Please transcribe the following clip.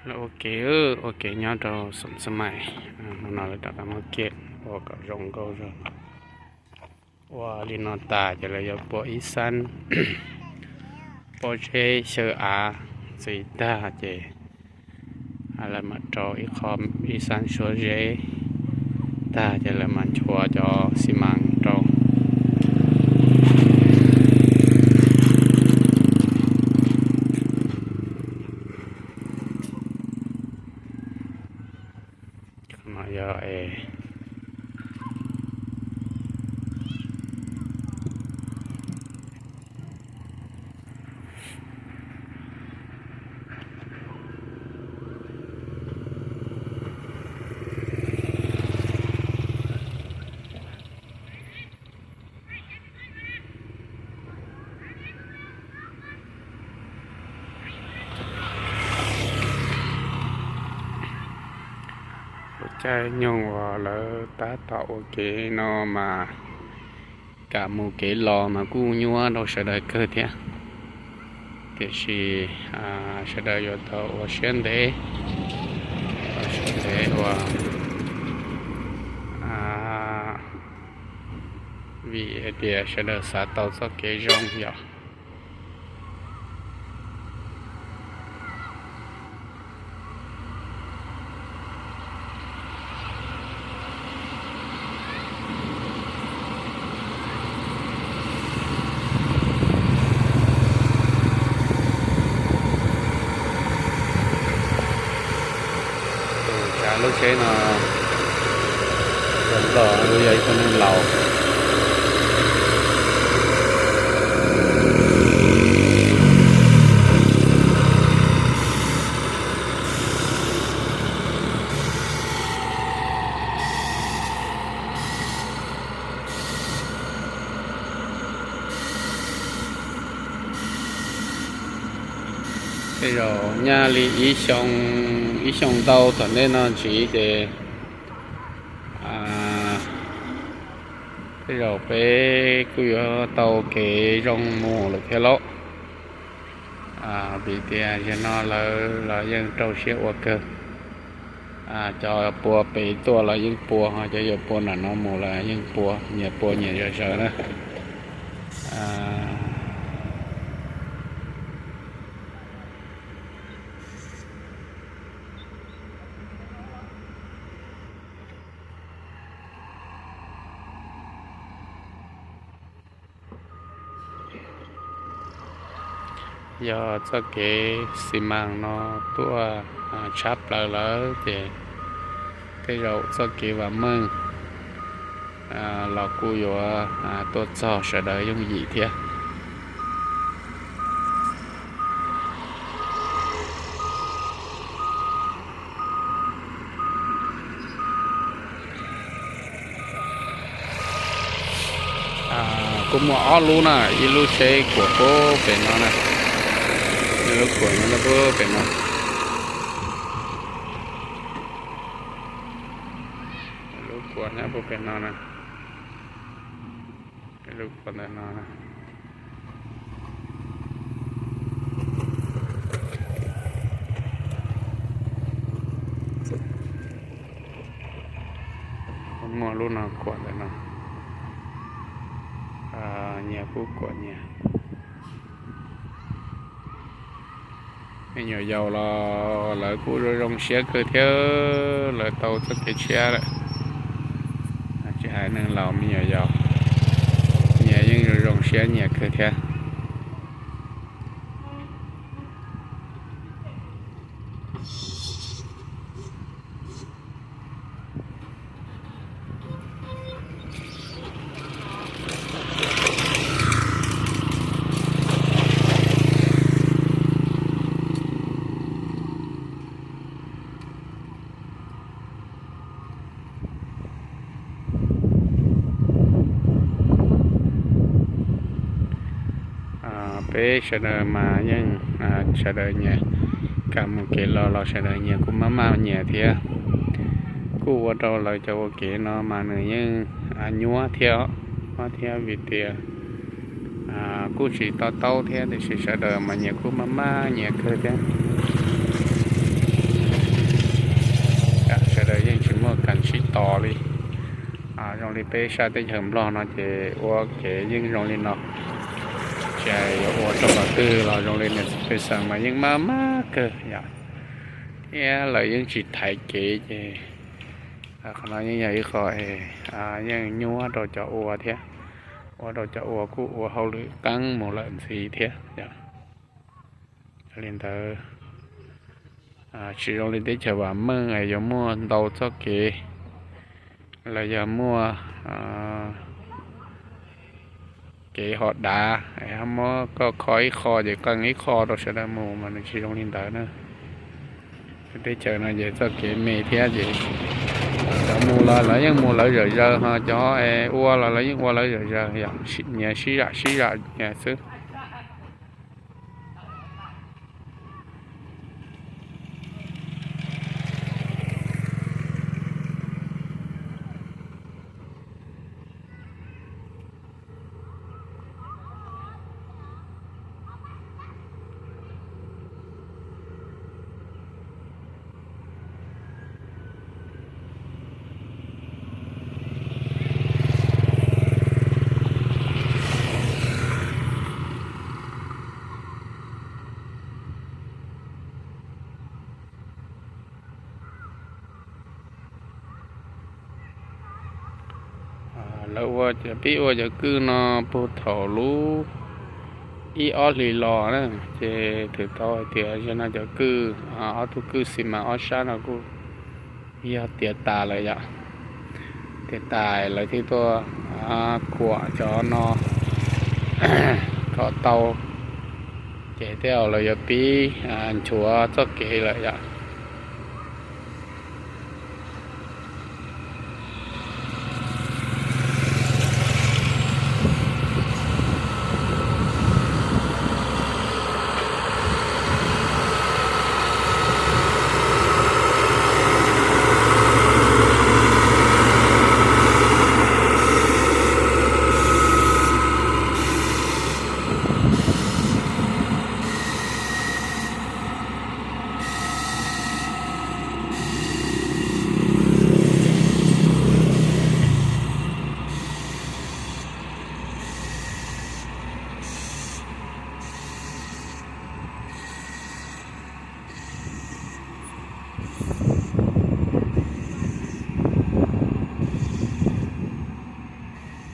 Lawv ua ke, ua ke nyob rau xoom xab mais, hnub no lawv rov qab muab kiag ua kom zoo nkauj zog. Ua li no tas ces lawv yuav pua ib xab pob zeb xyaw av ntxiv tag ces lawv mam rau ib qho ib xab suab zeb tag ces lawv mam nchuav cov xi mas rau. Lub caij nyoog uas lawv tab tom ua kev no mas kam mus kev los mas kuj nyuaj rau sawv daws kawg thiab. Tiam sis sawv daws yuav tau ua siab ntev, ua siab ntev ua, vim hais tias sawv daws xav tau txoj kev zoo yom. Tus tsav lub tsheb no yog Nplog, yog ib tug neeg laus. Tej zaum nyaj li ib xyoo, ib xyoo ntau tom ntej no ntxiv ces tej zaum peb kuj yuav tau kev zoo mus lawm thiab lauj. Vim tias zaum no lawv los yeej rau siab ua kawg. Cov pua pem tuaj los yeej pua, cov yuav pua nram no mus los yeej pua, nyias pua nyias zom zaws na. Yog txoj kev xi mas no tuaj tshab plaws lawm ces tej zaum txoj kev vam meej los kuj yuav tuaj txog sawv daws yooj yim thiab. Kuj muaj ob lub na, ib lub tsheb kuam puag pem no na, ib lub kuam nyob puag pem no, lub kuam nyob puag pem no na, lub kuam ntawm no na. Muaj lub no kuam ntawm no, nyias kuj kuam nyias. Me nyuam yaus los lawv kuj zoo zoo siab kawg thiab, lawv tau txoj kev tshiab lawm. Tsis hais neeg laus me nyuam yaus, nyias yeej zoo zoo siab nyias kawg thiab. Peb sawv daws mas yeej, sawv daws nyias kam mus kev los los sawv daws nyias kuj maj maj nyias thiab. Kuj ua rau lawv cov ua kev no mas nws yeej nyuaj thiab, nyuaj thiab vim tias kuj tsis to taub thiab tiam sis sawv daws mas nyias kuj maj maj nyias kawg thiab. tsis tos li. Zoo li peb sab teb chaws Nplog no ces ua kev yeej zoo li no, tsis hais yuav ua rau qhov twg los zoo li niam txiv pej xeem mas yeej maj maj kawg yom, thiab lawv yeej tsis thaiv kev ces qhov no yeej yog ib qho yeej nyuaj rau cov ua thiab, ua rau cov ua kuj ua hauj lwm qeeb mus lawm ntxiv thiab. Yog li ntawd, tsis zoo li teb chaws vam meej es yuav muaj ntau txoj kev, los yog muaj kev ho dav es muab koj kho ib qho ces qee ib qho rau sawv daws mus mas nws tsis zoo li ntawd na. Teb chaws no ces txoj kev me thiab ces cov mus los lawv yeej mus lawv zawm zaws, ho cov ua los lawv yeej ua lawv zawm zaws, nyias sib zam sib zam nyias xwb. Lawv ua, pib ua cov kwj no puag thaum lub ib ob hlis los na, ces twb tau hais tias zaum no cov kwj, ob tug kwj xi mas ob sab no kuj yog tiav tas lawm yom. Tiav tas lawv thiaj tuaj kuam cov no kom tau, ces tej zaum lawv yuav pib nchuav txoj kev lawm yom.